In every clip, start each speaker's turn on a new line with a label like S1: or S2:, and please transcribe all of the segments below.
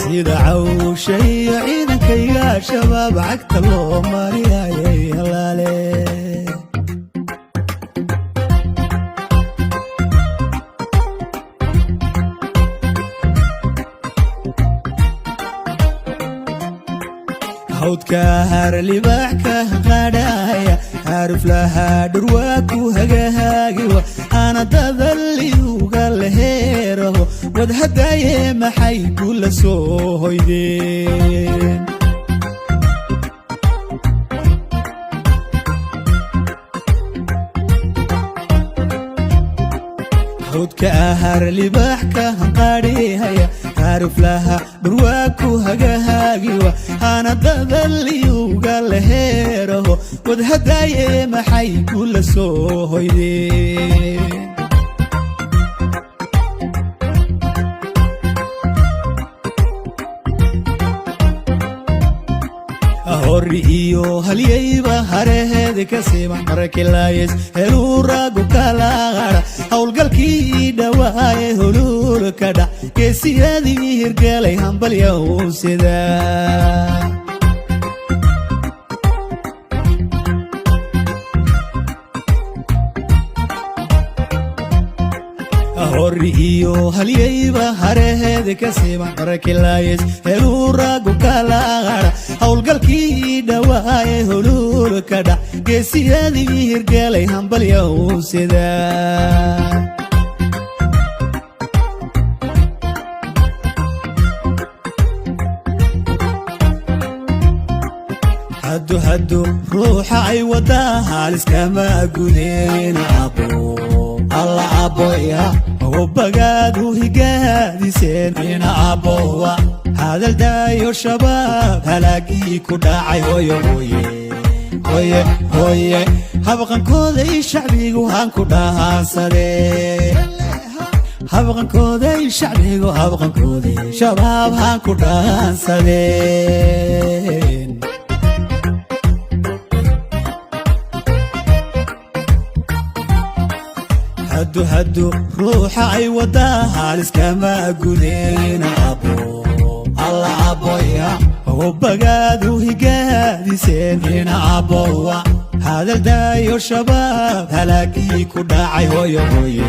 S1: Sida cawsha iyo ciidankayga Shabaab cagta loo mariyayay halaale. Hawdka har libaax ka qadhaya, haruflaha dhurwaa ku hagahaagiwa, ana dadaliuga leheeraho wadhadaye, maxay kula soo hoydeen? Hawdka ahar libaax ka hanqadhihaya, haruflaha dhurwaa ku hagahaagiwa, hana dadaliuga leheeraho wadhadaye, maxay kula soo hoydeen? Hori iyo halyayba hareheedi ka siman markilaayes heluuraagu kala qara, howlgalkii dhawaaye huluulka dhac, geesiyadii hirgalay hambalyaw sida. Hori iyo halyayba hareheedi ka siman markilaayes heluuraagu kala qara, howlgalkii dhawaaye huluulka dhac, geesiyadii hirgalay hambalyaw sida. Haddu haddu ruuxa ay wadaa haaliskama gudeen, abo alla aboya bagaadu higaadiseen ina abowa, hadaldaayo Shabaab halaagii ku dhacay. Hoyo hoye hoye hoye, habqankooday shacbigu haan ku dhahaansadee, habqankooday shacbigu, habqankooday Shabaab haan ku dhahaansadeen. Haddu haddu ruuxa ay wadaa haaliskama gudeen, abo alla aboya bagaadu higaadiseen ina abowa, hadaldaayo Shabaab halaagii ku dhacay. Hoyo hoye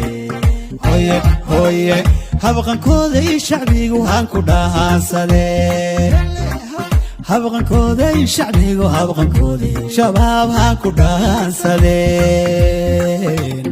S1: hoye hoye, habqankooday shacbigu haan ku dhahaansadee, habqankooday shacbigu, habqankooday Shabaab haan ku dhahaansadeen.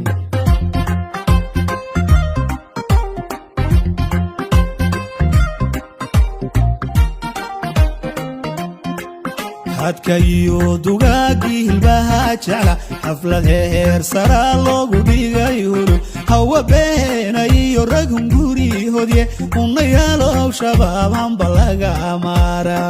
S1: Hadka iyo dugaagii hilbaha jecla, xaflad heer saraa loogu dhigay hulul, hawa beena iyo ragun guri hodye, unayaalow Shabaab hamba laga maara.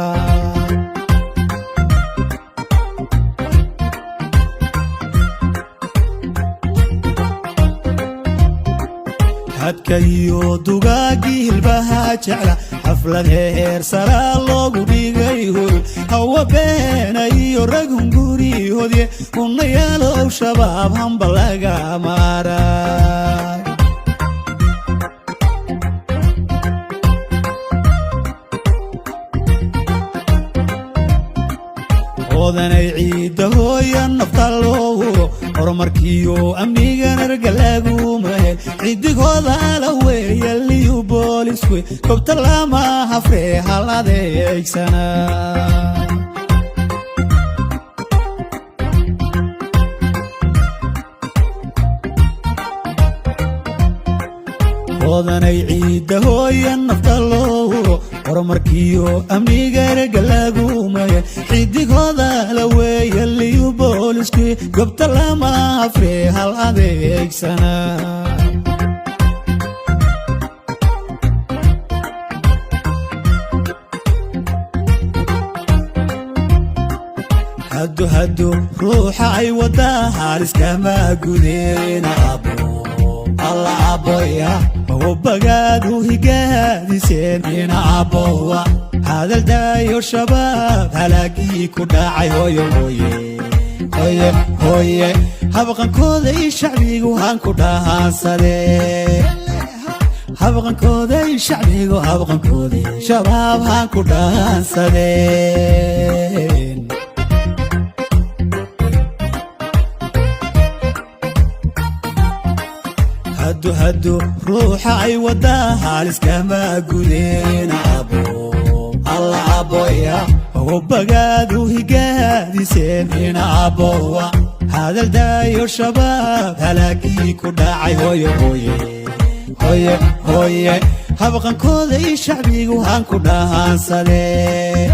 S1: Hadka iyo dugaagii hilbaha jecla, xaflad heer saraa loogu dhigay hulul, hawa beena iyo ragun guri hodye, unayaalow Shabaab hamba laga maara. Odanay ciidda hooya nafta loo huro, horumarkiyo amnigan ergalaguma hel, cidigooda la weeya liyu boolisku kobta lama hafree hal adeegsana. Odanay ciidda hooya nafta loo huro, horumarkiyo amniga ergalaguma hel, xidigooda la weeya liyu booliskii gobta lama hafree hal adeegsana. Haddu haddu ruuxa ay wadaa haaliskama gudeen, abo alla aboya bagaadu higaadiseen ina abowa, hadaldaayo Shabaab halaagii ku dhacay. Hoyo hoye hoye hoye, habqankooday shacbigu haan ku dhahaansadee, Habqankooday shacbigu, habqankoodii shabaab haan ku dhaansadeen. Haddu haddu ruuxa ay wadaa haaliskama gudeen abo alla aboya bagaadu higaadiseen ina abowa hadaldaayo shabaab halaagii ku dhacay. Hooye hooye hooye hooye, habqankooday shacbigu haan ku dhahaansadeen.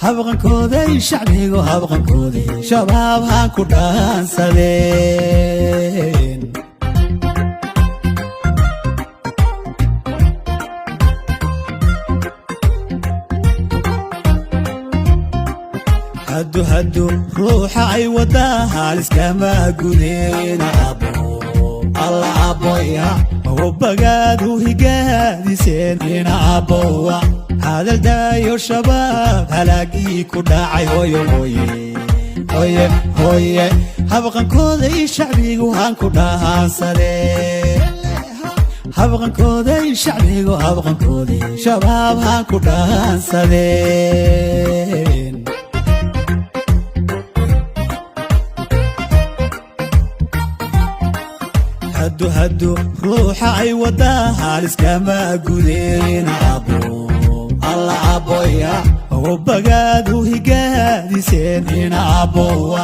S1: Habqankooday shacbigu, habqankoodii shabaab haan ku dhaansadeen. Haddu haddu ruuxa ay wadaa haaliskama gudeen abo alla aboya bagaadu higaadiseen ina abowa hadaldaayo shabaab halaagii ku dhacay. Hooye hooye hooye hooye, habqankooday shacbigu haan ku dhahaansadeen. Habqankooday shacbigu, habqankoodii shabaab haan ku dhaansadeen. Haddu haddu ruuxa ay wadaa haaliskama gudeen abo alla aboya bagaadu higaadiseen ina abowa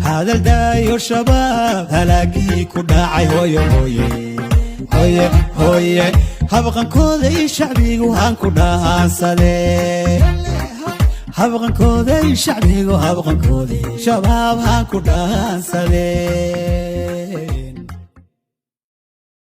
S1: hadaldaayo shabaab halaagii ku dhacay. Hooye hooye hooye hooye, habqankooday shacbigu haan ku dhahaansadeen. Habqankooday shacbigu, habqankoodii shabaab haan ku dhaansadeen.